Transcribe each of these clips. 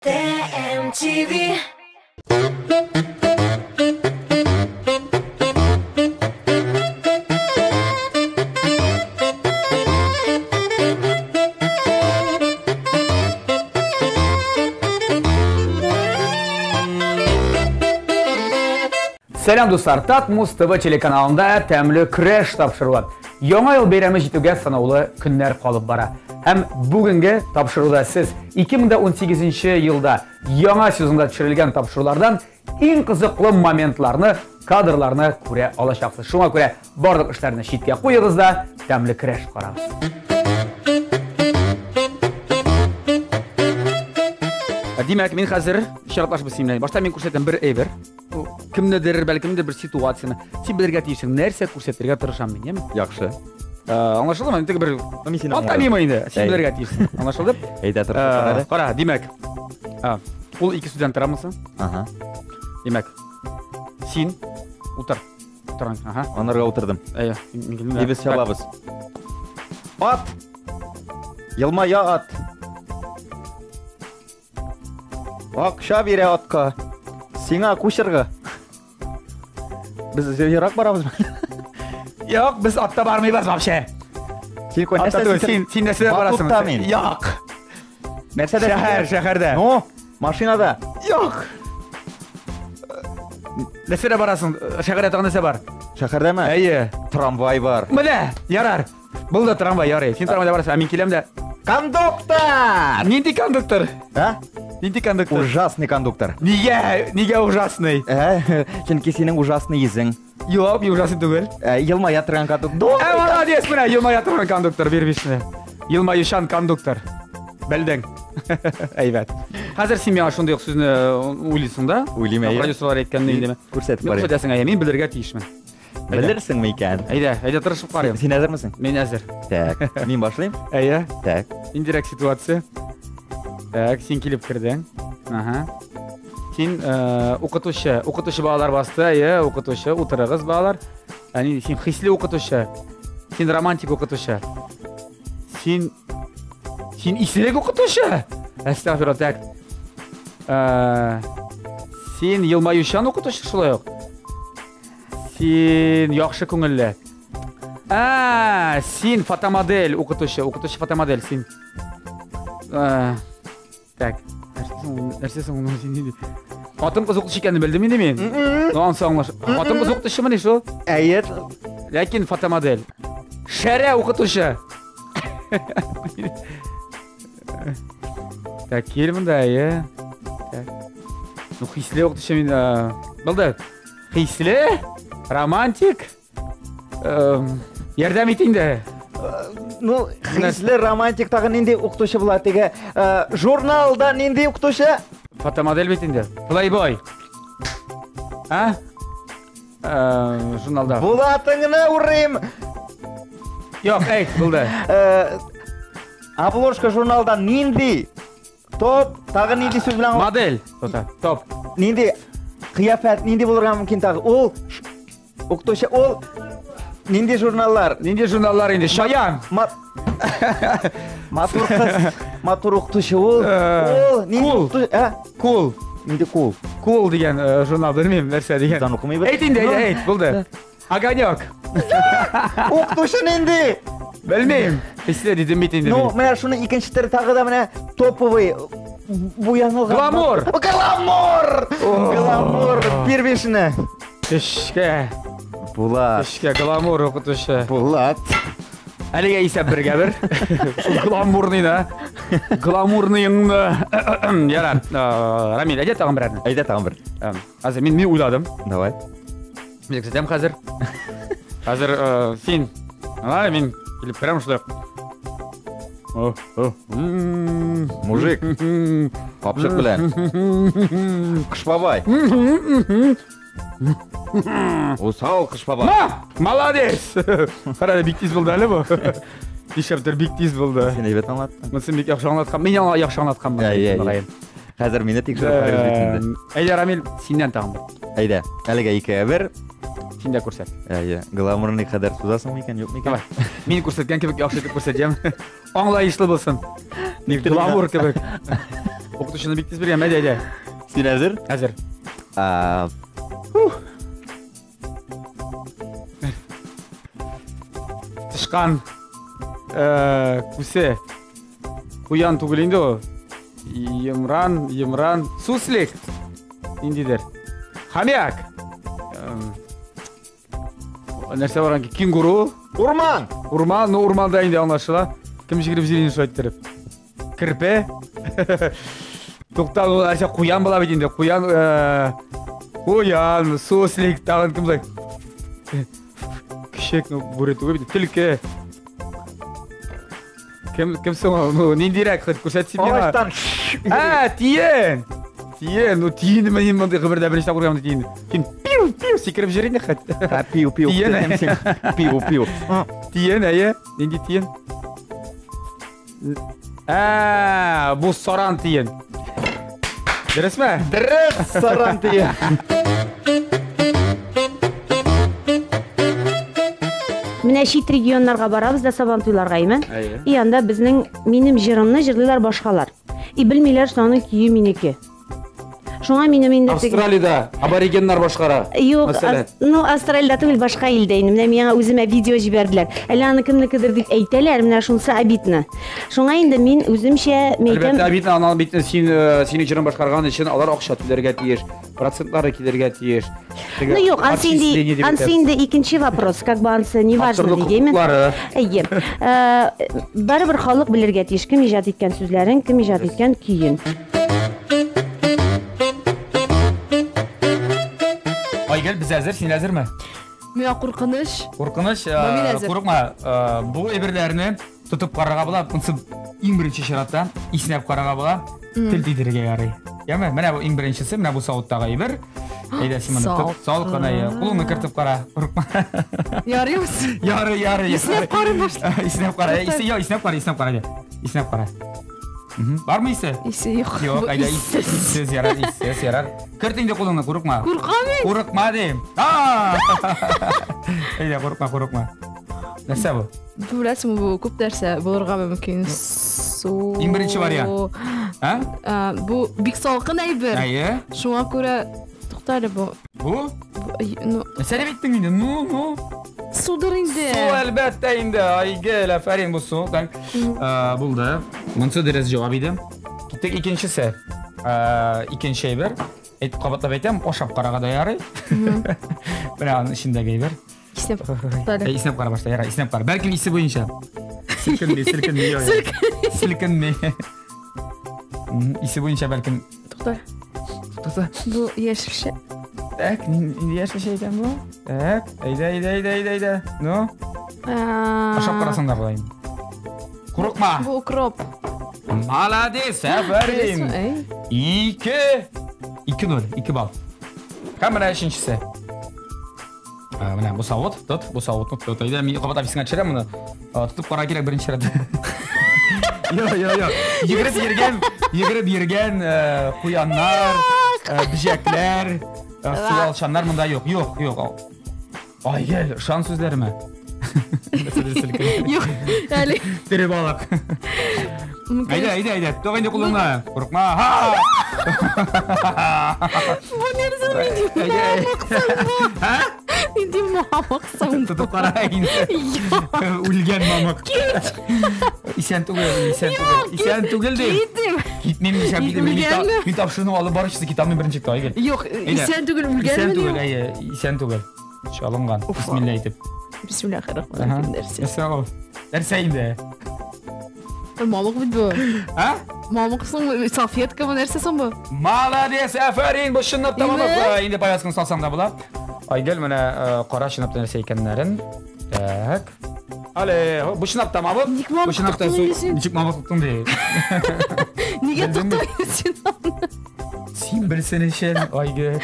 TMTV. Сәлам, дуслар! Татмус ТВ телеканалында тәмле көрәш тапшыруы. Яңа ел бәйрәме җитүгә санаулы көннәр калып бара. Һәм бүгенге тапшыруда сез 2018 елда яңа сезонда төшерелгән тапшырулардан иң кызыклы моментларны, кадрларны күрә алачаксыз. Шуңа күрә барлык эшләрне читкә куегыз да, тәмле көрәш карагыз. Димәк, мин хәзер чиратлашып синең. Башта мин күрсәтәм бер әйбер. Кемнедер, бәлкемдер бер ситуацияне. Син белергә тиешсең, нәрсә күрсәтергә тырышам мин, яме? Яхшы. Аңлашылдымы? Теге бер Мин сине пантомима инде. Син Әй. белергә тиешсең. Аңлашылды? Әйдә тырышып әле. Кара, димәк. Ул ике сүздән торамысы? Ага. Димәк, син утыр. Утыр, ага. Анарга утырдым. Әйе, мин килдем. И без чабабыз. Ат! Елмая ат. Акча бирә атка. Сиңа кучерга. Без ерак барабызмы? Юк, без атта бармыйбыз вообще. Син кой, Атта нәрсә түгел, син син нәрсәдә барасың? Батутта мин. Юк. Нәрсәдә? Шәһәр, шәһәрдә. Ну, машинада. Юк. Нәрсәдә барасың? Шәһәрдә тагын нәрсә бар? Шәһәрдәме? Әйе. Трамвай бар. Менә, ярар. Булды трамвай, ярый. Син трамвайда барасың, ә мин киләм дә. Кондуктор! Нинди кондуктор? А? Нинди кондуктор? Ужасный кондуктор. Нигә? Нигә ужасный? Ә, чөнки синең ужасный йөзең. Юк, мин ужасный түгел. Ә, елмая торган кондуктор. Ә, молодец, менә елмая торган кондуктор, бир бишне. Елмаючан кондуктор. Белдең. Әйбәт. Хәзер син миңа шундый ук сүзне уйлыйсың да? Уйлыйм, әйе. Продюсерлар әйткәнне инде. Күрсәтеп Мин карыйм. күрсәтәсең, әйе, мин белергә тиешмен. Белерсеңме икән? Әйдә, әйдә тырышып карыйм. Син әзермесең? Мин әзер. Так, мин башлыйм. Әйе. Так. Ниндирәк ситуация? Так, син килеп кердең. Ага. Син укытучы, укытучы балалар басты, әйе, укытучы, утырыгыз балалар. Әни, син хисле укытучы. Син романтик укытучы. Син син исерек укытучы. Әстәгъфирулла, так. Син елмаючан укытучы шулай ук. Син яхшы күңелле. А, син фотомодель укытучы, укытучы фотомодель син. Так, нәрсә соң ул, син нинди? Хатын-кыз укытучы икәнен белдем инде мин. Ну, ансы аңлаш. Хатын-кыз укытучымыни шул? Әйе. Ләкин фотомодель. Шәрә укытучы. Так, кил монда, әйе. Так. Ну, хисле укытучы мин. Булды. Хисле, романтик. Ярдәм ит инде. Ну, хисле романтик тагын нинди укытучы була теге? Журналда нинди укытучы? Фотомодель бит инде. Playboy. А? Журналда. Булатыңны урыйм. Юк, әйт, булды. Обложка журналда нинди? Топ, тагын нинди сүз белән? Модель. Тота, топ. Нинди кыяфәт, нинди булырга мөмкин тагы? Ул укытучы, ул нинди журналлар? Нинди журналлар инде? Шаян. Матур кыз, матур укытучы ул. Ул нинди Кул. укытучы? Ә? Кул. Нинди кул? Кул дигән журнал, белмим, нәрсә дигән. Дан укымыйбыз. Әйт инде, әйт, әйт, булды. Огонек. Укытучы нинди? Белмим. Хисле дидем бит инде. Ну, менә шуны икенче төр тагы да менә топовый буянылган. Гламур. Гламур! Гламур! Бир бишне. Эшкә. Булат. Эшкә гламур укытучы. Булат. Әлегә исәп бергә бер. Шул гламурный да. Гламурныйыңны. Ярар. Рамил, әйдә тагын берәрне. Әйдә тагын бер. Хәзер мин уйладым. Давай. Мин күрсәтәм хәзер. Хәзер син. Ай, мин килеп керәм шулай. Мужик. Капчык белән. Кыш бабай. Усал кыш бабай. Ма! Молодец! Кара, бик тиз булды әле бу. Нишләптер бик тиз булды. Син әйбәт аңлаттың. Монысын бик яхшы аңлаткан. Мин аңа яхшы аңлатканмын. Әйе, әйе. Мөгаен. Хәзер мине тикшереп карыйбыз бит инде. Әйдә, Рамил, синнән тагын бер. Әйдә, әлегә икегә бер. Син дә күрсәт. Әйе, гламурный кадәр сузасың микән, юк микән? Давай. Мин күрсәткән кебек яхшы итеп күрсәтәм. Аңлаешлы булсын. Гламур кебек. Укытучыны бик тиз биргән, әйдә, әйдә. Син әзер? Әзер. Тышкан, күсе, куян түгел инде ул. Йомран, йомран, суслик. Ниндидер. Хомяк. Нәрсә бар аңки? Кенгуру. Урман. Урман, ну урманда инде аңлашыла. Кем җигереп җирен шулай иттереп. Керпе. Тукта, ул нәрсә куян була бит инде. Куян, куян, суслик, тагын кем булай? Кешек, ну бүре түгел бит, төлке. Кем кем соң ул? Ну, ниндирәк хоть күрсәт син миңа. Агачтан. Ә, тиен. Тиен, ну тиен мин мондый гомердә беренче тапкыр күрәм тиен. Тиен пиу пиу сикереп йөри инде хоть. Ә, пиу пиу. Тиен. Пиу пиу. Тиен, әйе. Нинди тиен? Ә, бу саран тиен. Дөресме? Дөрес, саран тиен. Менә чит регионнарга барабыз да Сабантуйларга, әйме? Әйе. И анда безнең минем җырымны җырлыйлар башкалар. И белмиләр, что аның көе минеке. Шуңа минем инде теге- Австралиядә аборигеннар башкара. Юк, Мәсәлән. ну Австралиядә түгел, башка илдә инде. Менә миңа үземә видео җибәрделәр. Әллә аны кемнекедер дип әйтәләр, менә шунысы обидно. Шуңа инде мин үземчә мәйтәм. Әлбәттә, обидно, аны бит син синең җырын башкарган өчен алар акча түләргә тиеш, процентлары килергә тиеш. Ну юк, ансы инде, ансы инде икенче вопрос, как бы ансы не важно Авторлык дигәймен. хокуклары. Әйе. Барыбер халык белергә тиеш, кем иҗат иткән сүзләрен, кем иҗат иткән көен. Айгөл, без әзер, син әзерме? Миңа куркыныч. Куркыныч, Но мин әзер. курыкма, бу әйберләрне тотып карарга була. Монысы иң беренче чиратта иснәп карарга була. Тел тидерергә ярый. Яме, менә бу иң беренчесе, менә бу савыттагы әйбер. Әйдә, син моны тот, салкын, әйе. Кулыңны кертеп кара, курыкма. Ярыймы? Ярый, ярый. Иснәп карыйм башта. Иснәп кара, исе, юк, иснәп кара, иснәп кара, әйдә. Иснәп кара. Бармы исе? Исе юк. Юк, Бу әйдә, иссез. иссез ярар, иссез ярар. Керт инде кулыңны, курыкма. Куркам мин. Курыкма дим. А! Әйдә, курыкма, курыкма. Нәрсә бу? Бу беләсең, бу күп нәрсә булырга мөмкин. Су. Иң беренче вариант. А? Бу бик салкын әйбер. Әйе. Шуңа күрә тукта әле бу. Бу? Бу, ну, Нәрсә дип әйттең инде? Ну, ну. Судыр инде. Су әлбәттә инде. Айгөл, афәрин, бу су. Так. Булды. Монысы дөрес җавап иде. Киттек икенчесе. Икенче әйбер. Әйт, кабатлап әйтәм, ашап карарга да ярый. Менә аның эчендәге әйбер. Иснәп тукта әле. Иснәп кара башта, ярар, иснәп кара. Бәлкем исе буенча. Селкенми, селкенми, юк, юк. Селкенми. Исе буенча бәлкем. Тукта. Тукта. Бу яшелчә. Так, нинди яшелчә икән бу? Так, әйдә, әйдә, әйдә, әйдә, әйдә. Ну, ашап карасаң да була инде. Курыкма. Бу укроп. Молодец, афәрин. Әй. 2 2-0, 2 балл. Һәм менә өченчесе. Менә бу савыт, тот, бу савытны тот. Әйдә, мин кабатлап исеңә төшерәм моны. Тотып карарга кирәк беренче рәт. Йо, йо, йо. Йөгереп йөргән, йөгереп йөргән куяннар, бөҗәкләр, суалчаннар монда юк. Юк, юк. Айгөл, ышан сүзләремә. Юк, әле. Тере балык. Әйдә, әйдә, әйдә. Ток инде кулыңны. Курыкма. Ха! Бу нәрсә нинди мамык соң бу? Һа? Нинди мамык соң бу? Тотып кара инде. Үлгән мамык. Исән түгел, исән түгел. Исән түгел дим. Китим. Китмим дисәм, китмим. Үлгәнме? Мин тапшыруны алып баручысы китә алмыйм беренче Айгөл. Юк, исән түгел, Исән үлгәнме? түгел, әйе, исән түгел. Чалынган. Бисмилла әйтеп. Бисмиллахиррахманиррахим. Нәрсә? Нәрсә ул? Нәрсә инде? Мамык бит бу. А? Мамык соң, салфеткамы, нәрсә соң бу? Молодец, афәрин, бу чынлап та Име? мамык. Инде повязканы салсаң да була. Айгөл, менә кара чынлап та нәрсә икәннәрен. Так. Але, бу чынлап та мамык. Ник мамык Бу чынлап та тоттың су. инде син? Ничек мамык тоттың ди? Нигә Белдеңме? тоттың син аны? Син белсен өчен, Айгөл.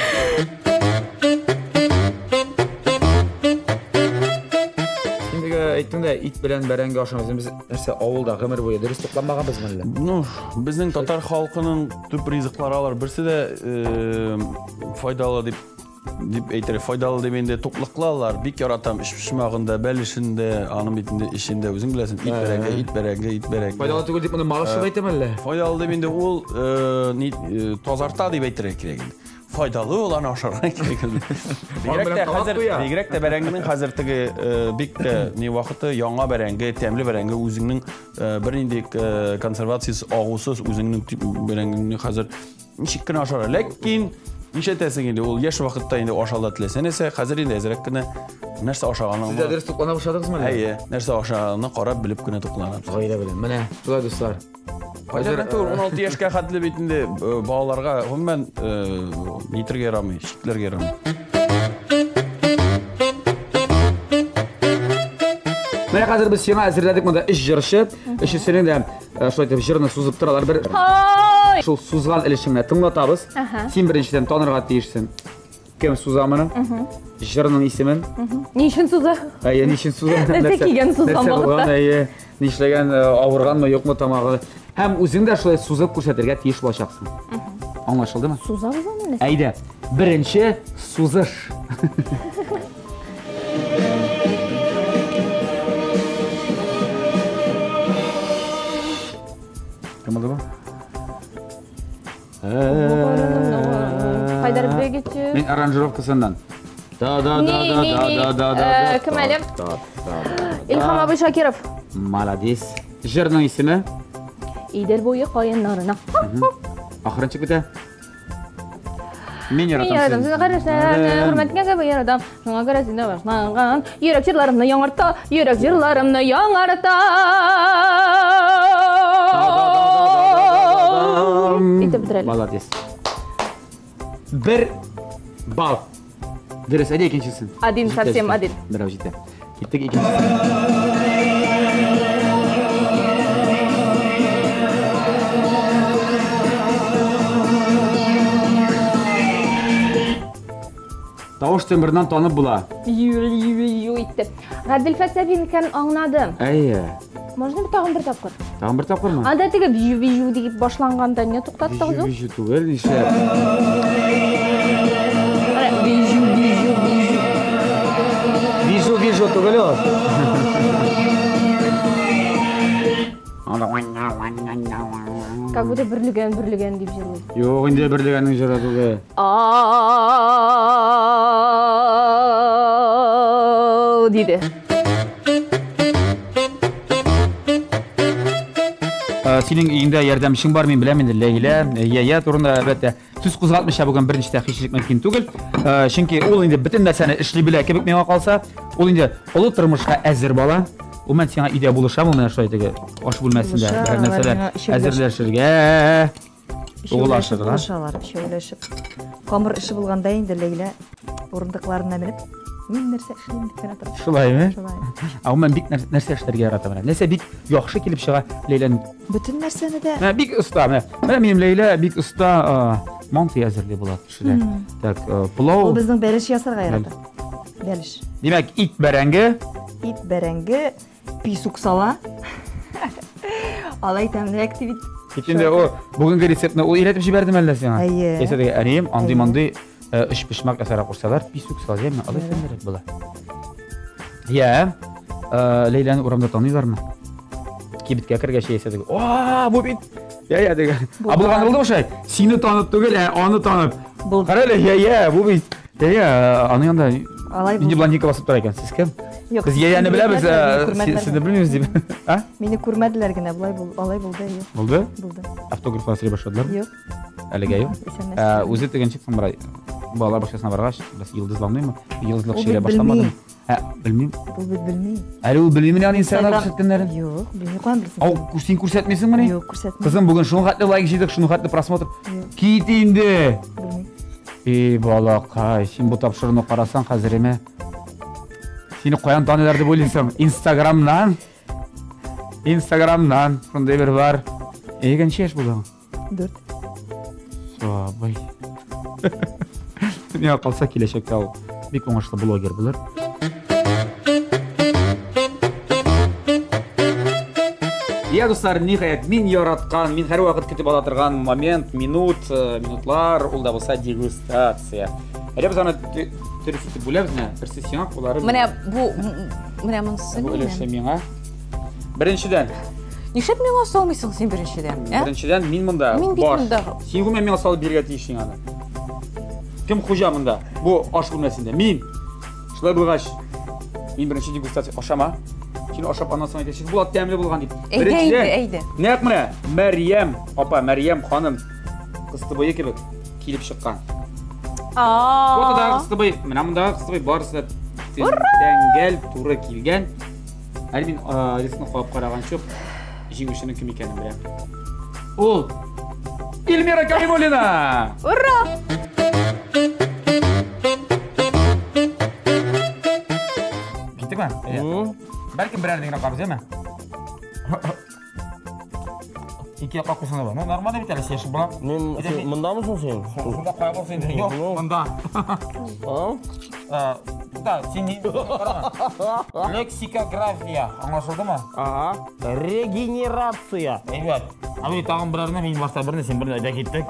Инде әйттең дә, ит белән бәрәңге ашамыйбыз. Без нәрсә авылда гомер буе дөрес тукланмаганбызмы әллә? Ну, безнең татар халкының төп ризыклары алар берсе дә файдалы дип дип әйтер, файдалы дип инде туклыклы алар. Бик яратам өчпочмагын да, бәлешен дә, аның бит инде эчендә үзең беләсең, ит бәрәңге, ит бәрәңге, ит бәрәңге. Файдалы түгел дип моны Малышев әйтәме әллә? Файдалы дип инде ул ни тазарта дип әйтергә кирәк инде. Файдалы ул, аны ашарга кирәк. Бигрәк тә хәзер, бигрәк тә бәрәңгенең хәзер теге бик тә ни вакыты, яңа бәрәңге, тәмле бәрәңге үзеңнең бернинди консервациясез, агусыз үзеңнең бәрәңгеңне хәзер ничек кенә ашарга. Ләкин нишләтәсең инде, ул яшь вакытта инде ашала теләсә нәрсә, хәзер инде әзрәк кенә нәрсә ашаганыңны. Сез дә дөрес туклана башладыгызмы әллә? Әйе, нәрсә ашаганыңны карап белеп кенә тукланабыз. Гаилә белән. Менә шулай, дуслар. Хәзер түгел, 16 яшькә хәтле бит инде балаларга гомумән нитергә ярамый, чикләргә ярамый. Менә хәзер без сиңа әзерләдек монда өч җырчы. Өчесенең дә шулай итеп җырны сузып торалар. Бер шул сузган өлешеңне тыңлатабыз. Син беренчедән танырга тиешсең. Кем суза моны? Җырның исемен. Ни өчен суза? Әйе, ни өчен суза? Нәрсә кигән сузган вакытта? Әйе, нишләгән, авырганмы, юкмы тамагы? Һәм үзең дә шулай сузып күрсәтергә тиеш булачаксың. Аңлашылдымы? Сузабыз аны нәрсә? Әйдә, беренче сузыш. Кем булды бу? Хайдар Бегичев. Мин аранжировкасыннан. Да да да да да да да. Кем әле? Илһам абый Шакиров. Молодец. Җырның исеме? Идел буе каеннарына. Ахырын чыгып бетә. Мин яратам сине. Карашларны хөрмәткә гә яратам. Шуңа күрә сине башланган йөрәк җырларымны яңарта, йөрәк җырларымны яңарта. Итеп бетерәле. Молодец. Бер балл. Дөрес, әйдә икенчесен. Один, совсем один. Берәү җитә. Киттек икенчесен. Тавыш тембрыннан танып була. Ю-ю-ю итте. Гаделфәт Сәбин икән, аңладым. Әйе. Можно тагын бер тапкыр? Тагын бер тапкырмы? Анда теге бью-бью дип башланганда не туктаттыгыз? Бью-бью түгел, нишләп? Бью-бью, бью. Бижу-бижу түгел ул. Как будто берлеген, берлеген дип җырлый. Юк, инде берлегәннең җыры түгел. Ау диде. Синең өеңдә ярдәмчең бар, мин беләм инде, Ләйлә, Яя турында әлбәттә сүз кузгатмыйча бүген берничә дә һичшик мөмкин түгел. Чөнки ул инде бөтен нәрсәне эшли белә кебек миңа калса, ул инде олы тормышка әзер бала. Ул мен сиңа өйдә булышам, ул менә шулай теге аш бүлмәсендә берәр нәрсәләр әзерләшергә, угылашырга. Булышалар, өчәүләшеп. Камыр эше булганда инде Ләйлә урындыкларына менеп, мин нәрсә эшлим дип кенә тора. Шулаймы? Шулай. Ә ул мен бик нәрсә эшләргә ярата менә. Нәрсә бик яхшы килеп чыга Ләйләнең. Бөтен нәрсәне дә. Менә бик оста, менә. Менә минем Ләйлә бик оста манты әзерли була кешеләр. Так, пылау. Ул безнең бәлеш ясарга ярата. Бәлеш. Димәк, ит бәрәңге. Ит бәрәңге, писук сала. Алай тәмлерәк дип бит. Кит инде ул бүгенге рецептны ул өйрәтеп җибәрдеме әллә сиңа? Әйе. Әйсә теге әнием андый-мондый өч почмак ясарга кушсалар, писук сала, яме, алай тәмлерәк була. Я, Ләйләне урамда таныйлармы? Кибеткә кергәч яисә теге, "О, бу бит!" Я, я теге. А булган булдымы шулай? Сине танып түгел, ә аны танып. Кара әле, я, я, бу бит. Я, я, аның янында нинди блондинка басып тора икән? Сез кем? Юк, Без Яяны беләбез, сезне белмибез дип. А? Мине күрмәделәр генә, болай бул, алай булды, юк. Булды? Булды. Автографлар сорый башладылар? Юк. Әлегә юк. Исәнләштеләр. Үзе теге ничек соң бара? Балалар бакчасына баргач, без йолдызланмыймы? Йолдызлык Ул чирә бит башламадымы? белми. Ә, белмим. Ул бит белми. Әле ул белмиме аны Инстаграмда күрсәткәннәрен? Юк, белми, каян белсен? Ау, син күрсәтмисеңмени? Юк, күрсәтмим. Кызым, бүген шуның хәтле лайк җыйдык, шуның хәтле просмотр. Юк. Кит инде. Белми. Эй, балакай, син бу тапшыруны карасаң хәзер әмә. Сине каян таныйлар дип уйлыйсың? Инстаграмнан. Инстаграмнан шундый бер бар. Әйгә ничә яшь булдың? 4. Сабый. Миңа калса киләчәктә ул бик уңышлы блогер булыр. Я, дуслар, ниһаять, мин яраткан, мин һәрвакыт көтеп ала торган момент, минут, минутлар, ул да булса дегустация. Әле без аны дөрес итеп бүләбез, менә берсе сиңа, куллары. Менә бу, менә монысы. Бу өлеше миңа. Беренчедән. Нишләп миңа салмыйсың син беренчедән? Ә? Беренчедән мин монда. Мин бит монда. Син гомумән миңа салып бирергә тиешсең аны. Кем хуҗа монда? Бу аш бүлмәсендә. Мин. Шулай булгач, мин беренче дегустация ашама. Син ашап аннан соң әйтәсең, Булат тәмле булган дип. Әйдә инде, әйдә. Нәкъ менә Мәрьям апа, Мәрьям ханым кыстыбые кебек килеп чыккан. Фотодагы кыстыбый, менә мондагы кыстыбый барысы да тәңгәл туры килгән. Әле мин рисны кабып караганчы җиңүченең кем икәнен беләм. Ул Эльмира Каримуллина! Ура! Киттекме? Бәлкем берәрне генә кабыз, әме? Ике якка куйсаң да була. Ну, нормально бит әле, сөйләшеп була. Мин мондамы соң син? Шунда кая булсын инде. Юк, монда. А? Да, син ни? Лексикография. Аңлашылдымы? Ага. Регенерация. Әйбәт. Ә мин тагын берәрне, мин башта берне, син берне әйдә киттек.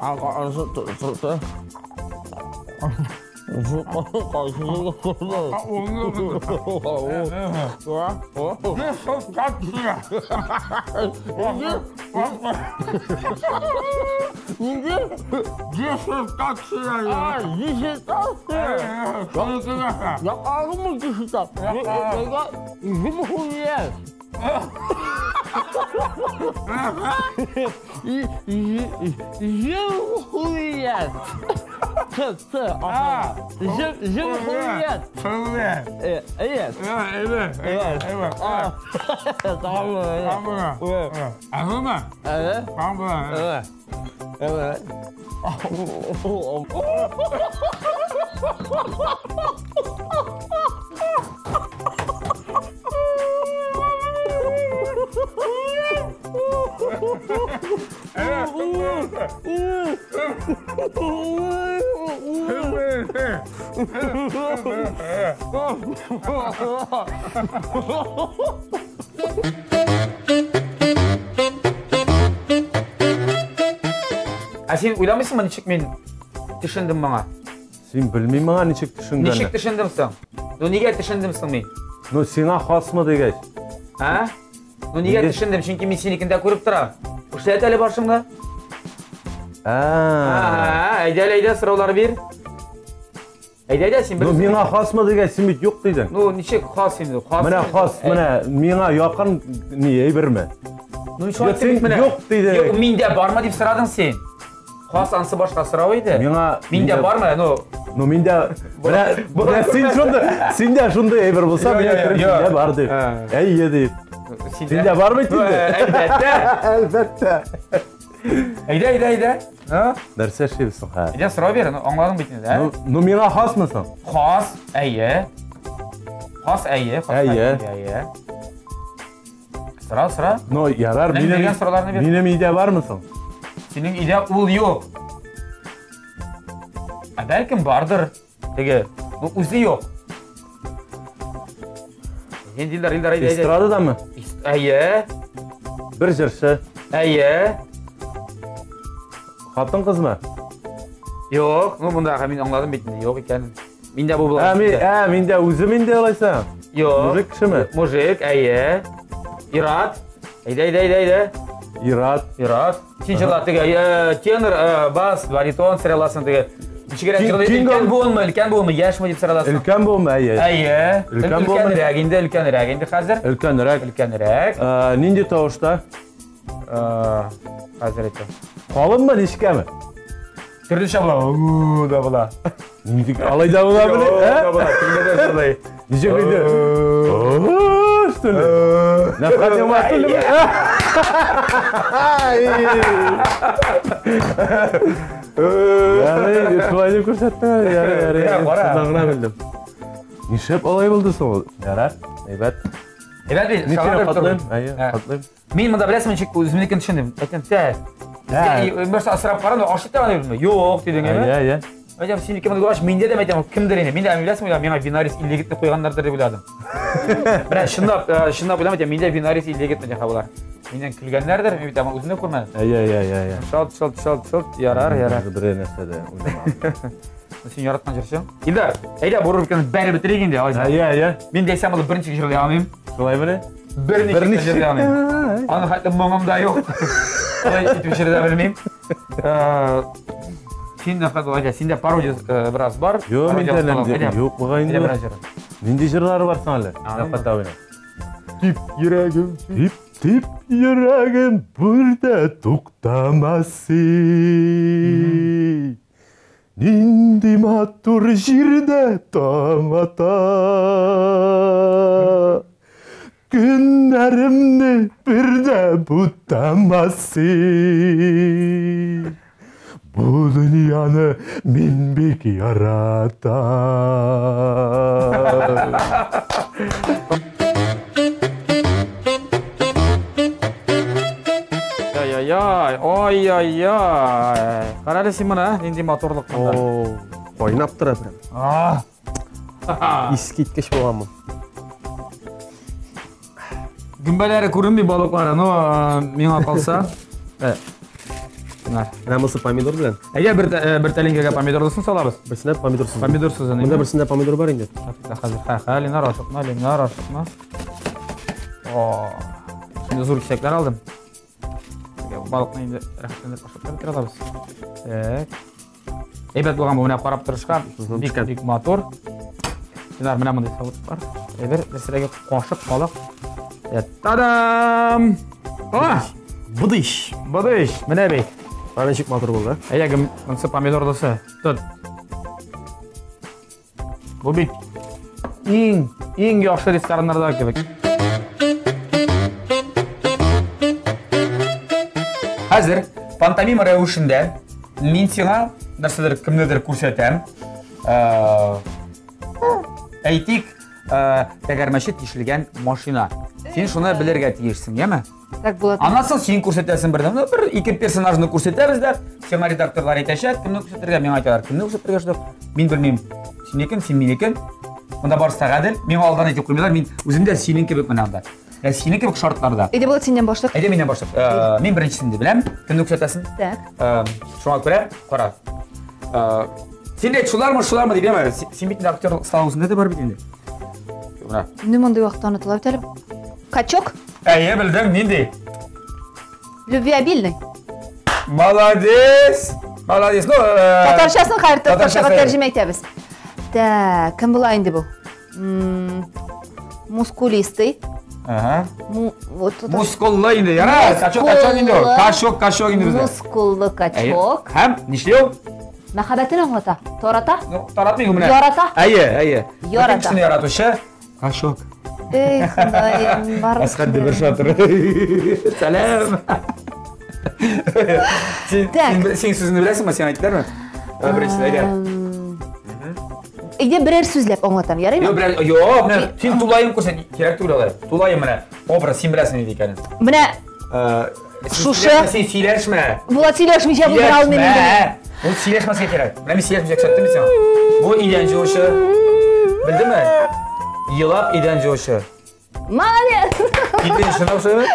Ә син уйламыйсыңмы, ничек мин төшендем моңа? Син белмим моңа ничек төшенгәнне. Ничек төшендем соң? Ну нигә төшендем соң мин? Ну сиңа хасмы дигәч? А? Ну нигә төшендем? Чөнки мин синекен дә күреп торам. Эшләт әле башыңны. А. Әйдә әле, әйдә, сораулар бир. Әйдә, әйдә, син Ну миңа хасмы дигәч, син бит юк дидең. Ну ничек хас инде? Хас. Менә хас, менә миңа якын ни әйберме? Ну ничек син менә? Юк дидең. Юк, миндә бармы дип сорадың син. Хас ансы башка сорау иде. Миңа миндә бармы? Ну, ну миндә менә менә син шундый, синдә шундый әйбер булса, мин әйтермен, синдә бар дип. Әйе дип. Синдә бар бит инде. Әлбәттә. Әлбәттә. Әйдә, әйдә, әйдә. Нәрсә эшлибез соң хәзер? Әйдә, сорау бир, аңладың бит инде, ә? Ну, миңа хасмы соң? Хас, әйе. Хас, әйе, хас, әйе. Әйе. Сора, сора. Ну, ярар, минем сорауларны бир. Минем өйдә бармы соң? Синең өйдә ул юк. Ә бәлкем бардыр. Теге, ну үзе юк. Инде Илдар, Илдар, әйдә, әйдә. Эстрададамы? Әйе. Бер җырчы. Әйе. Хатын кызмы? Юк, ну монда мин аңладым бит инде, юк икәнен. Миндә бу була. Ә, мин, ә, миндә үзем инде алайса. Юк. Мужик кешеме? Мужик, әйе. Ират. Әйдә, әйдә, әйдә, әйдә. Ират. Ират. Син җырла теге, тенор, бас, баритон сыраласың теге. Ничегрәк җырлый? Өлкән буынмы, өлкән буынмы, яшьме дип сораласың? Өлкән буынмы, әйе. Әйе. Өлкән буынмы? Өлкәнрәк инде, өлкәнрәк инде хәзер. Өлкәнрәк. Өлкәнрәк. Нинди тавышта? Хәзер әйтәм. Калынмы, нечкәме? Төрлечә була. У да була. Ничек алай да була бит? Да була, төрле дә шулай. Ничек инде? Что ли? Нәфкать Нигъмәтуллин. Ярый, шулай дип күрсәттең әле. Ярый, ярый. Кара. Шуннан гына белдем. Нишләп алай булды соң ул? Ярар, әйбәт. Әйбәт бит, Мин сине шалап котлыйм. Әйе, котлыйм. Мин монда беләсеңме ничек үземнекен төшендем. Әйтәм, тә. Берсе асрап карадым, аш итә дидем. Юк, дидең, әйме? Әйе, әйе. Әйтәм, синеке монда булгач, миндә дә әйтәм, кемдер инде. Мин дә беләсеңме, миңа Винарис 50 куйганнардыр дип уйладым. Менә чынлап, чынлап уйлам, әйтәм, миндә Винарис 50 дигән болар. Миннән көлгәннәрдер, мин бит аны үзем дә күрмәдем. Әйе, әйе, әйе, әйе. Шалт, шалт, шалт, шалт, ярар, ярар. Бер нәрсә дә уйламадым. Син яраткан җырчы. Илдар, әйдә бу рубриканы бәреп бетерик инде, алайса. Әйе, әйе. Мин Ләйсән булып берничек җырлый алмыйм. Шулаймыни? Берничек җырлый алмыйм. Аның хәтле моңым да юк. Алай итеп җырлый белмим. Син дә хәзер әйдә, синдә пародия бераз бар. Юк, мин дә юк, бугай инде. Бераз җыр. Нинди җырлары бар соң әле? Рәфкать абыйның. Тип йөрәгем. Тип, тип йөрәгем бер дә туктамас. Нинди матур җирдә таң ата. Көннәремне бер дә бутамас. Бу дөньяны мин бик яратам. Ай-яй-яй, ай-яй-яй. Кара әле син моны, нинди матурлык монда. О, кайнап тора прям. А. Искиткеч булган бу. Гөмбәләре күренми балыклары, но миңа калса. Менә монысы помидор белән. Әйдә бер тәлинкәгә помидорлысын салабыз. Берсенә помидорсыз. Помидорсыз. Монда берсендә помидор бар инде. Хәзер, ха, Ленар, ашыкма, Ленар, ашыкма. О, шундый зур кисәкләр алдым. Балыкны инде рәхәтләнеп ашап та бетерә алабыз. Так. Әйбәт булган бу, менә карап торышка бик бик матур. Ленар, менә мондый савыт бар. Әйбер, берсерәге кашык, балык. Та-дам! А! Быдыш! Быдыш! Менә бит. Ана ничек матур булды. Әйдә, монысы помидорлысы. Тот. Бу бит иң, иң яхшы рестораннарда кебек. Хәзер пантомима рәвешендә мин сиңа нәрсәдер, кемнедер күрсәтәм. Әйтик, тәгәрмәче тишелгән машина. Син шуны белергә тиешсең, яме? Так була. Аннан соң син күрсәтәсең бердәм. Ну, бер ике персонажны күрсәтәбез дә, сиңа редакторлар әйтәчәк, кемне күрсәтергә, миңа әйтәләр, кемне күрсәтергә шул. Мин белмим. Синекен, син минекен. Монда барысы да гадел. Миңа алдан әйтеп куймыйлар. Мин үзем дә синең кебек менә анда. Ә синең кебек шартларда. Әйдә, Булат, синнән башлык. Әйдә, миннән башлык. Мин беренчесен дә беләм. Кемне күрсәтәсең? Так. Шуңа күрә, кара. Син әйт, шулармы, шулармы дип, яме. Син бит инде актер осталыгы дә бар бит инде. Менә. Инде мондый вакытта онытыла бит әле. Качок? Әйе, белдем, нинди? Любвеобильный. Молодец! Молодец. Ну, татарчасын хәзер татарчага тәрҗемә итәбез. Так, кем була инде бу? Мускулистый. Ага. Вот Мускуллы инде, яра, качок, качок инде ул. Качок, качок инде бездә. Мускуллы качок. Һәм нишли ул? Мәхәббәтен аңлата. Тарата. Ну, таратмый менә. Ярата. Әйе, әйе. Ярата. Бөтен кешене яратучы качок. Эй, Ходаем, барлык. Әсхәт бер шатыр. Сәлам. Син син сүзне беләсеңме? Син әйттеләрме? Беренчесе, әйдә. Әйдә берәр сүзләп аңлатам, ярыймы? Юк, берәр, юк, менә син тулаем күрсәт, кирәк түгел алай. Тулаем менә образ, син беләсең нинди икәнен. Менә шушы. Син сөйләшмә. Булат сөйләшмичә булдыра алмыйм инде. Ул сөйләшмәскә кирәк. Менә мин сөйләшмичә күрсәттем бит сиңа. Бу идән җуучы. Белдеңме? Елап идән җуучы. Молодец! Китен шуны ошыймы?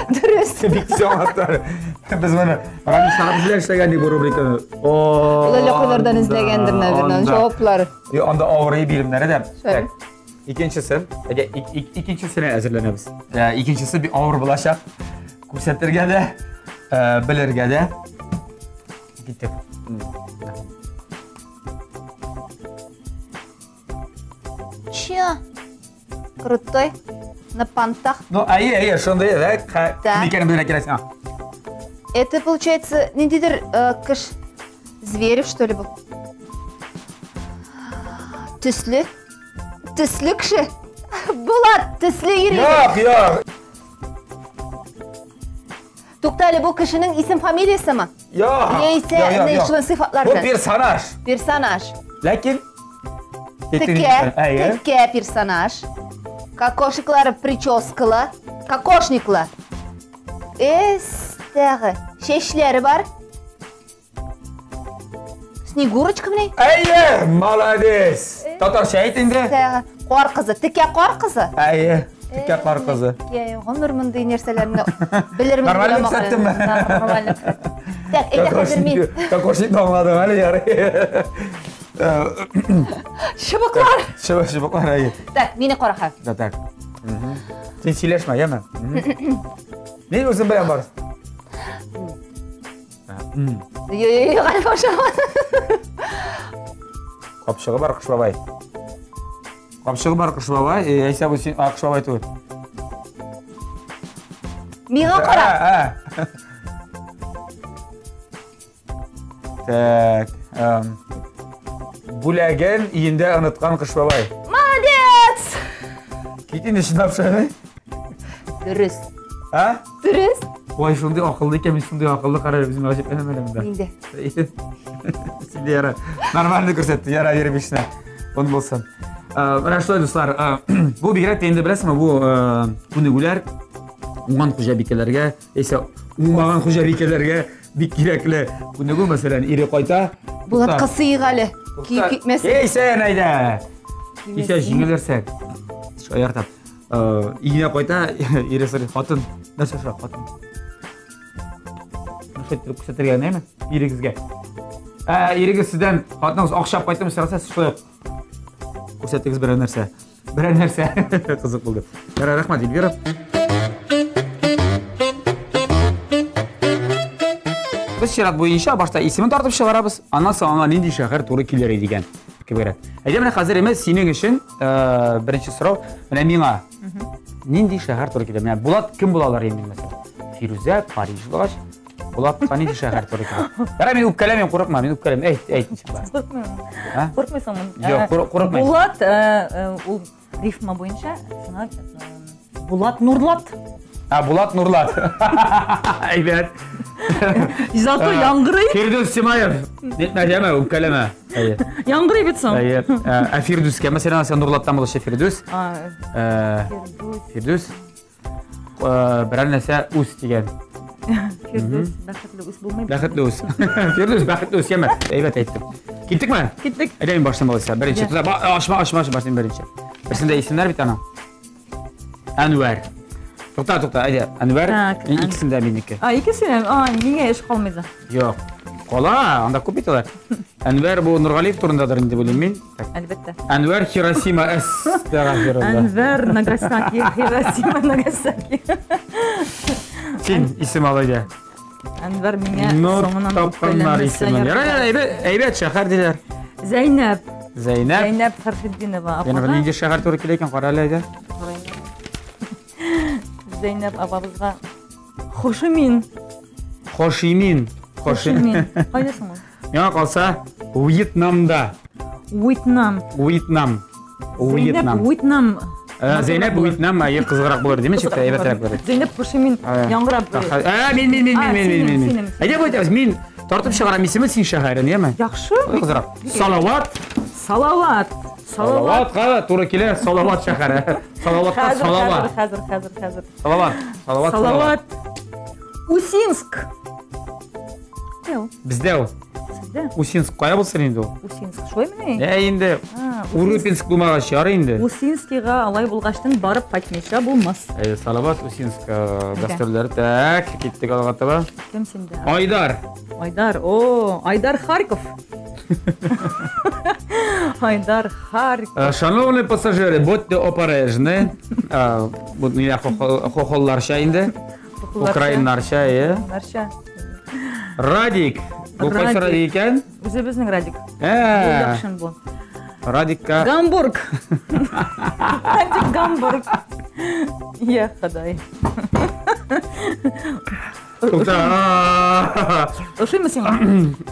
Дөрес. Бик тиз аңлаттылар. Без моны Рамил Шарапов белән эшләгән бу рубриканы. О! Ул әллә кайлардан эзләгәндер, наверное, җаваплар. Анда авырый биремнәре дә. Так. Икенчесе, әйдә, икенчесенә әзерләнәбез. Икенчесе бик авыр булачак. Күрсәтергә дә, белергә дә. Киттек. Че? Крутой. На понтах. Ну, әйе, әйе, шундый, да, кем икәнен белергә кирәк сиңа. Это, получается, ниндидер кыш Зверев, что ли, был? Төсле. Төсле кеше. Булат, төсле йөри. Юк, юк. Тукта әле, бу кешенең исем фамилиясеме? Юк. Яисә шуның сыйфатлары. Бу персонаж. Персонаж. Ләкин текә, текә персонаж. Кокошниклары прическалы, кокошниклы. Эстәгы, чәчләре бар. Снегурочка менә. Әйе, молодец. Татарча әйт инде. Кар кызы, текә кар кызы. Әйе, текә кар кызы. Текә, гомер мондый нәрсәләрне белермен. Нормально күрсәттеңме? Нормально күрсәттем. Так, әйдә хәзер мин. Кокошникны аңладым әле, ярый. Чыбыклар. Чыбык, чыбыклар, әйе. Так, мине кара хәзер. Да, так. Син сөйләшмә, яме. Мин үзем белән бар. Юк, әле башламадым. Капчыгы бар Кыш бабай. Капчыгы бар Кыш бабай, әйсә бу син, Кыш бабай түгел. Миңа кара. Так. Бүләген өендә оныткан Кыш бабай. Молодец! Кит инде чынлап шулай. Дөрес. А? Дөрес. Ой, шундый акыллы икән, мин шундый акыллы карар үземә гаҗәпләнәм әле монда. Инде. Син дә яра. Нормально күрсәтте, яра биреп ишенә. Он булсын. Менә шулай, дуслар, бу бигрәк тә инде беләсеңме, бу күнегүләр уңган хуҗабикәләргә, яисә уңмаган хуҗабикәләргә бик кирәкле күнегү, мәсәлән, ире кайта. Булат кысыйк әле. Киеп китмәсен. Эй, сен әйдә. Кисә җиңелерсәк. Шаяртап. Өенә кайта, ире сорый, хатын, нәрсә сора, хатын? Нәрсә иттереп күрсәтергә, әйме? Ирегезгә. Ә, ирегез сездән хатыныгыз акча алып кайттымы сораса, сез шулай күрсәтегез берәр нәрсә. Берәр нәрсә. Кызык булды. Ярар, рәхмәт, Эльвира. Без чират буенча башта исемен тартып чыгарабыз, аннан соң аңа нинди шәһәр туры килер иде дигән кебегрәк. Әйдә, менә хәзер эме синең өчен беренче сорау, менә миңа нинди шәһәр туры килә? Менә Булат кем була алар инде мәсәлән? Фирүзә Париж булгач, Булатка нинди шәһәр туры килә? Ярар, мин үпкәләмим, курыкма, мин үпкәләмим. Әйт, әйт ничек бар. Курыкмыйм. Курыкмыйсыңмы? Юк, курыкмыйм. Булат, ул рифма буенча, шуңа Булат Нурлат. А, Булат Нурлат. Әйбәт. Зато яңгырый. Фирдүс Тимаев. Нитмә, җәмә, үпкәләмә. Әйе. Яңгырый бит соң. Әйе. Ә Фирдүскә, мәсәлән, сен Нурлаттан булучы Фирдүс. Фирдүс. Фирдүс. Берәр нәрсә үс дигән. Фирдүс, бәхетле үс булмый. Бәхетле үс. Фирдүс, бәхетле үс, яме. Әйбәт әйттем. Киттекме? Киттек. Әйдә, мин башлыйм алайса. Беренче. Ашма, ашма, ашма, башлыйм беренче. Берсендә исемнәр бит аның. Әнвәр. Тукта, тукта, әйдә. Әнвәр. Икесендә минеке. А, икесе? А, миңа эш калмый да. Юк. Кала, анда күп бит алар. Әнвәр бу Нургалиев турындадыр инде уйлыйм мин. Әлбәттә. Әнвәр Хиросима әстәгъфирулла. Әнвәр Нагасаки, Хиросима Нагасаки. Син исем ал әйдә. Әнвәр миңа соңыннан тапканнар исемен. Ярар, ярар, әйбәт, әйбәт шәһәр диләр. Зәйнәп. Зәйнәп. Зәйнәп Фәрхетдинова апага. Зәйнәп нинди шәһәр туры килә икән, кара әле әйдә. Зәйнәп апабызга Хошимин. Хошимин. Хошимин. Кайда соң ул? Миңа калса, Вьетнамда. Вьетнам. Вьетнам. Вьетнам. Вьетнам. Зәйнәп Вьетнам, әйе, кызыграк булыр, димме, чикта әйбәтрәк булыр. Зәйнәп Хошимин яңгырап. Ә, мин, мин, мин, мин, мин, мин, мин. Әйдә, бу әйтәбез, мин тартып чыгарам исемен, син шәһәрен, яме? Яхшы. Кызыграк. Салават. Салават. Салаватка туры килә, Салават шәһәре. Салаватка Салават. Хәзер, хәзер, хәзер, хәзер. Салават. Салават. Салават. Усинск. Бездә ул. Сездә? Усинск кая булсын инде ул? Усинск шулаймыни? Ә инде Урюпинск булмагач ярый инде. Усинскига алай булгачтын барып кайтмыйча булмас. Әйе, Салават, Усинск гастрольләре. Так, киттек алга таба. Кем синдә? Айдар. Айдар, о, Айдар Харьков. Айдар Харьков. Шановные пассажиры, будьте обережны. Бу ниләр хохолларча инде. Украиннарча, әйе. Украиннарча. Радик. Бу кайсы Радик икән? Үзебезнең Радик. Яхшын бу. Радикка. Гамбург. Радик Гамбург. Я Ходай. Тукта. Ошыймы сиңа?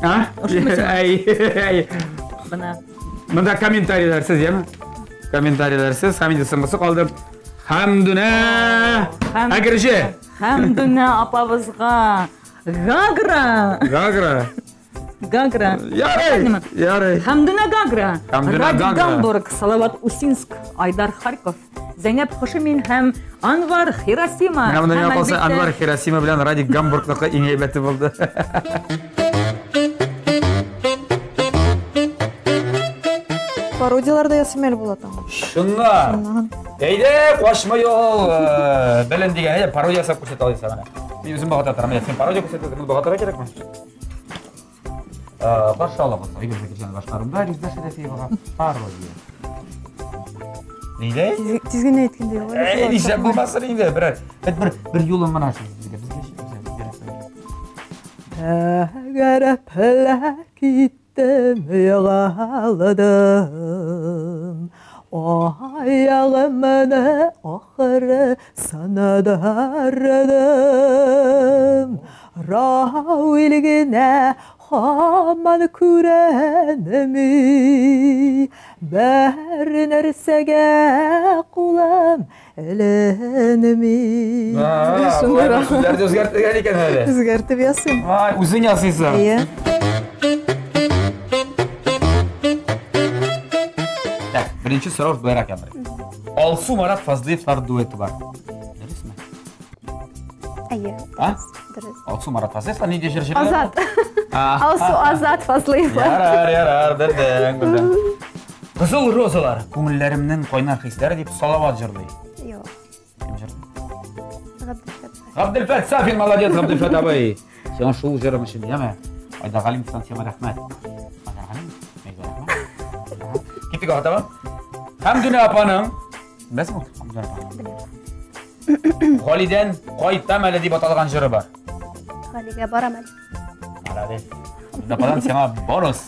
А? Ошыймы сиңа? Әй, әй. Бына. Монда комментарийләрсез, яме? Комментарийләрсез, һәм инде соңгысы калды. Хәмдүнә Әгерҗе. Хәмдүнә апабызга Гагра. Гагра. Гагра. Ярый, ярый. Хәмдүнә Гагра. Хәмдүнә Радик Гагра. Гамбург, Салават Усинск, Айдар Харьков, Зәйнәп Хошимин һәм Анвар Хиросима. Менә монда миңа Һәм, калса әлбәттә, Анвар Хиросима белән Радик Гамбургныкы иң әйбәте булды. Пародиялар да ясыйм әле Булат аңа. Чыннан. Әйдә, качма юл. Белен дигән, әйдә, пародия ясап күрсәтә алайса менә. Мин үзем багата торам. Әйдә, син пародия күрсәтәсең, моны багатырга кирәкме? Каршы алабыз. Айгөл Закирҗанова башкаруында Резеда Шәрәфиевага пародия. Нидә? Тиз генә әйткәндә юк. Әй, нишләп булмасын инде, берәр. Бер бер, бер юлын гына шул безгә. Безгә Тәгәрәпләр киттем, югалдым. Аягымны ахыры сындырдым. Равил генә һаман күренми. Бер нәрсәгә кулым эленми. Сүзләрне үзгәртелгән икән әле. Үзгәртеп ясыйм. Ай, үзең ясыйсың. Әйе. Так, беренче сорау болайрак яңгырый. Алсу Марат Фазлыевлар дуэты бар. Дөресме? Әйе. А? Дөрес. Алсу Марат Фазлыевлар нинди җыр җырлар? Азат. Алсу Азат Фазлыевлар. Ярар, ярар, белдең, белдең. Кызыл розалар, күңелләремнең кайнар хисләре дип Салават җырлый. Юк. Кем җырлый? Габделфәт. Габделфәт Сафин, молодец, Габделфәт абый. Сиңа шул җырым өчен, яме. Айдар Галимовтан сиңа рәхмәт. Айдар Галимов, Айдар рәхмәт. Киттек алга таба. Хәмдүнә апаның, беләсеңме Хәмдүнә апаны? Галидән кайтам әле дип аталган җыры бар. Галигә барам әле. Молодец. Хәмдүнә ападан сиңа бонус.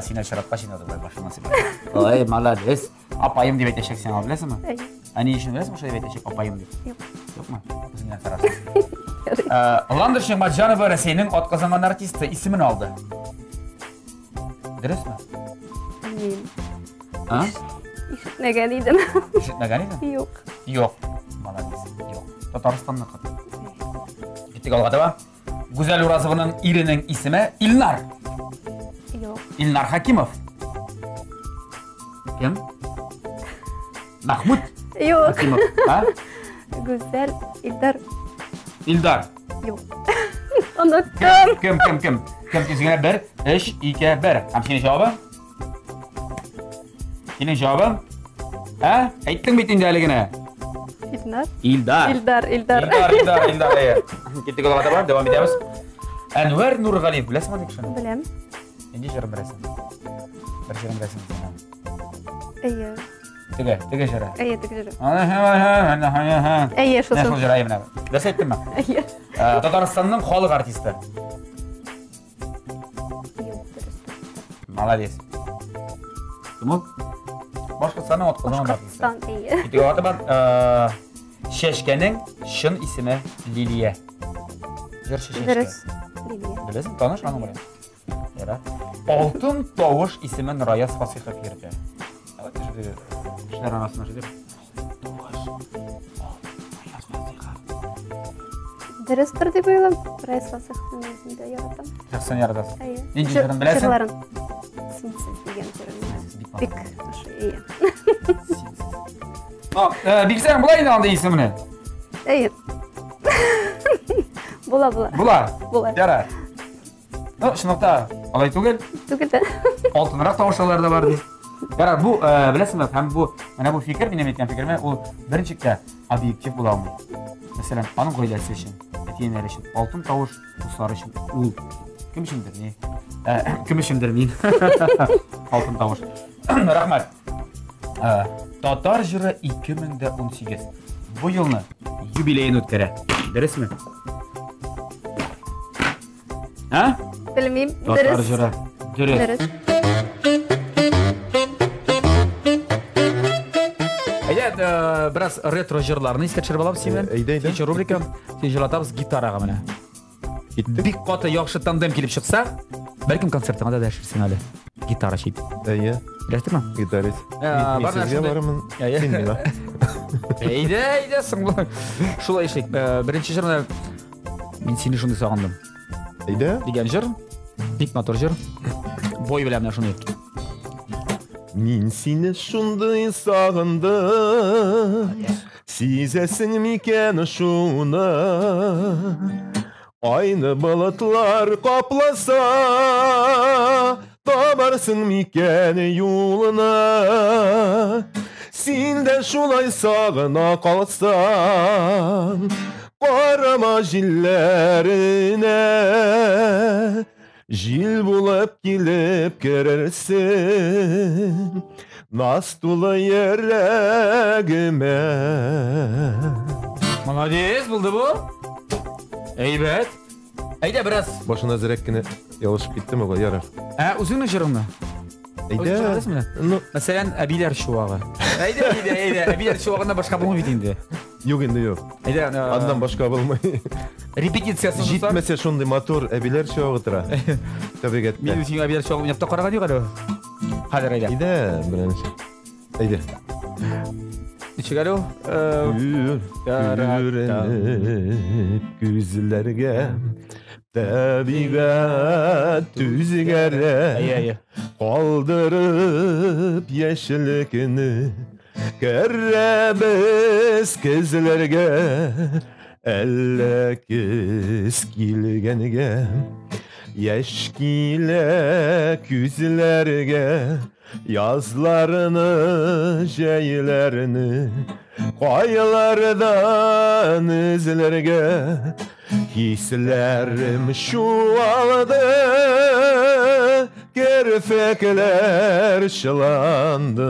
Сине очраткач инде болай башыңнан сыйпап. Ой, молодец. Апаем дип әйтәчәк сиңа, беләсеңме? Әйе. Ә ни өчен беләсеңме шулай дип әйтәчәк апаем дип? Юк. Юкмы? Үзең генә сорарсың. Ландыш Нигъмәтҗанова Рәсәйнең атказанган артисты исемен алды. Дөресме? Белмим. А? Ишетмәгән идем. Ишетмәгән идең? Юк. Юк. Молодец. Юк. Татарстанныкы. Киттек алга таба. Гүзәл Уразованың иренең исеме Илнар. Юк. Илнар Хакимов. Кем? Махмуд Юк. Хакимов. А? Гүзәл Илдар. Илдар. Юк. Оныттым. Кем, кем, кем? Кем тиз генә? 1, 3, 2, 1. Һәм синең җавабың? Синең җавабың? Ә? Әйттең бит инде әле генә. Илнар. Илдар. Илдар, Илдар. Илдар, Илдар, Илдар. Әйе. Киттек алга таба, дәвам итәбез. Әнвәр Нургалиев, беләсеңме андый кешене? Беләм. Нинди җырын беләсең? Бер җырын беләсең син. Әйе. Теге, теге җыры. Әйе, теге җыры. Әйе, Әйе, шул. Менә шул җыр, әйе, менә. Дөрес әйттемме? Әйе. Татарстанның халык артисты. Юк, дөрес. Молодец. Кем ул? Башкортстанның атказанган артисты. Башкортстан, әйе. Киттек алга таба. Чәчкәнең чын исеме Лилия. Җырчы Чәчкә. Дөрес. Лилия. Беләсең, таныш аның белән. Ярар. Алтын тавыш исемен Раяз Фасихов йөртә. Кешеләр арасында шулай. Дөрестер дип уйлыйм. Раяз Фасиховны үзем дә яратам. Шәхсән яратасың. Әйе. Нинди җырын беләсең? Җырларын. Синсез дигән җырын. Бик ошый, әйе. Билсәң була инде андый исемне. Әйе. Була, була. Була. Була. Ярар. Ну, чынлыкта алай түгел. Түгел дә. Алтынрак тавышлар да бар ди. Ярар, бу, беләсеңме, һәм бу, менә бу фикер, минем әйткән фикерем, ул берничек тә объектив була алмый. Мәсәлән, аның гаиләсе өчен, әти-әниләре өчен, алтын тавыш дуслары өчен ул кем өчендер ни? Кем өчендер мин? Алтын тавыш. Рәхмәт. Татар җыры 2018. Бу елны юбилеен үткәрә. Дөресме? А? Белмим. Татар Дөрес. җыры. Дөрес. Дөрес. Әйдә, бераз ретро җырларны искә төшереп алабыз синнән. Әйдә, әйдә. Икенче рубрика. Син җырлатабыз гитарага менә. Киттек. Бик каты яхшы тандем килеп чыкса, бәлкем концертыңа да дәшерсең әле. Гитара чит. Әйе. Беләсеңме? Гитарист. Бар Мин сезгә барырмын, Әйе. син миңа. Әйдә, әйдә, соң. Шулай эшлик. Беренче җыр менә Мин сине шундый сагындым. Әйдә. Дигән җыр. Бик матур җыр. Бой белән менә шундый. Мин сине шундый сагындым. Сизәсең микән шуны? Айны болытлар капласа, табарсың микән юлны? Син дә шулай сагына калсаң, карама җилләренә. Җил булып килеп керерсең Наз тулы йөрәгемә. Молодец, булды бу. Әйбәт. Әйдә бераз. Башына әзрәк кенә ялышып киттем алай, ярар. Ә, үзеңнең җырыңны? Әйдә. Ну, мәсәлән, әбиләр чуагы. Әйдә, әйдә, әйдә, әбиләр чуагыннан башка булмый бит инде. Юк инде, юк. Әйдә, Аннан башка булмый. Репетициясын дуслар. Җитмәсә шундый матур әбиләр чуагы тора. Табигатьтә. Мин үзем әбиләр чуагын уйнап та караган юк әле. Хәзер әйдә. Әйдә, беренче. Әйдә. Ничек әле ул? Күренеп күзләргә табигать үзгәрә. Калдырып яшеллекне керәбез көзләргә. Әллә көз килгәнгә яшь килә күзләргә. Язларны, җәйләрне кайлардан эзләргә. Хисләрем чуалды, керфекләр чыланды,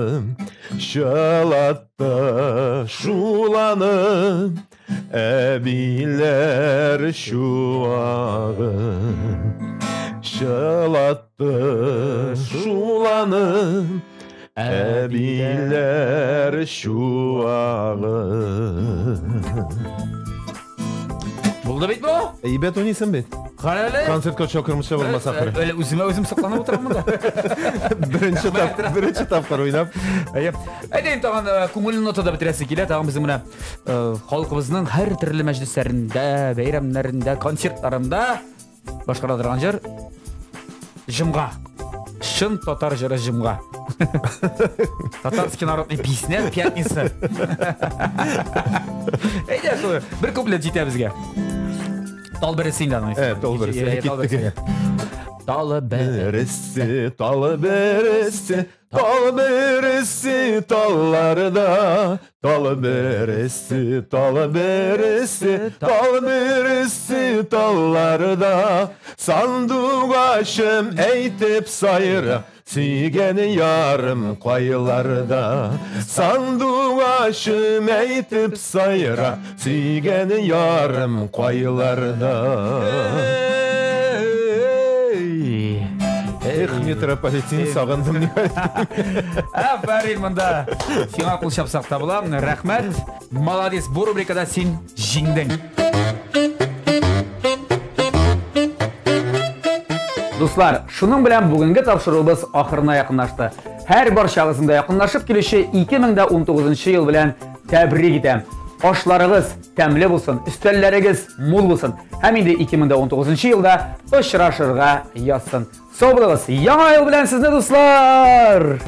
чылатты шуланы әбиләр чуагы. Чылатты шуланы әбиләр чуагы. Булды бит бу? Әйбәт уйныйсың бит. Кара әле. Концертка чакырмыйча булмас ахыры. Әле үземә үзем сокланып утырам монда. Беренче беренче тапкыр уйнап. Әйе. Әйдә инде тагын күңелле нотада бетерәсе килә. Тагын безнең менә халкыбызның һәр төрле мәҗлесләрендә, бәйрәмнәрендә, концертларында башкара торган җыр Җомга. Чын татар җыры Җомга. Татарский народный песня пятница. Әйдә шул бер куплет җитә безгә. Тал бересе инде аның. Тал бересе. Киттек. Тал бересе, тал бересе, тал бересе, талларда, тал бересе, тал бересе, тал бересе, талларда. Сандугачым әйтеп сайра, сөйгән ярым кайларда. Сандугачым әйтеп сайра, сөйгән ярым кайларда. Эх, метрополитен сагындым. Афәрин монда. Сиңа кул чапсак та була. Рәхмәт. Молодец, бу рубрикада син җиңдең. Дуслар, шуның белән бүгенге тапшыруыбыз ахырына якынлашты. Һәр барчагызны да якынлашып килүче 2019 ел белән тәбрик итәм. Ашларыгыз тәмле булсын, өстәлләрегез мул булсын. Һәм инде 2019 елда очрашырга язсын. Сау булыгыз. Яңа ел белән сезне, дуслар!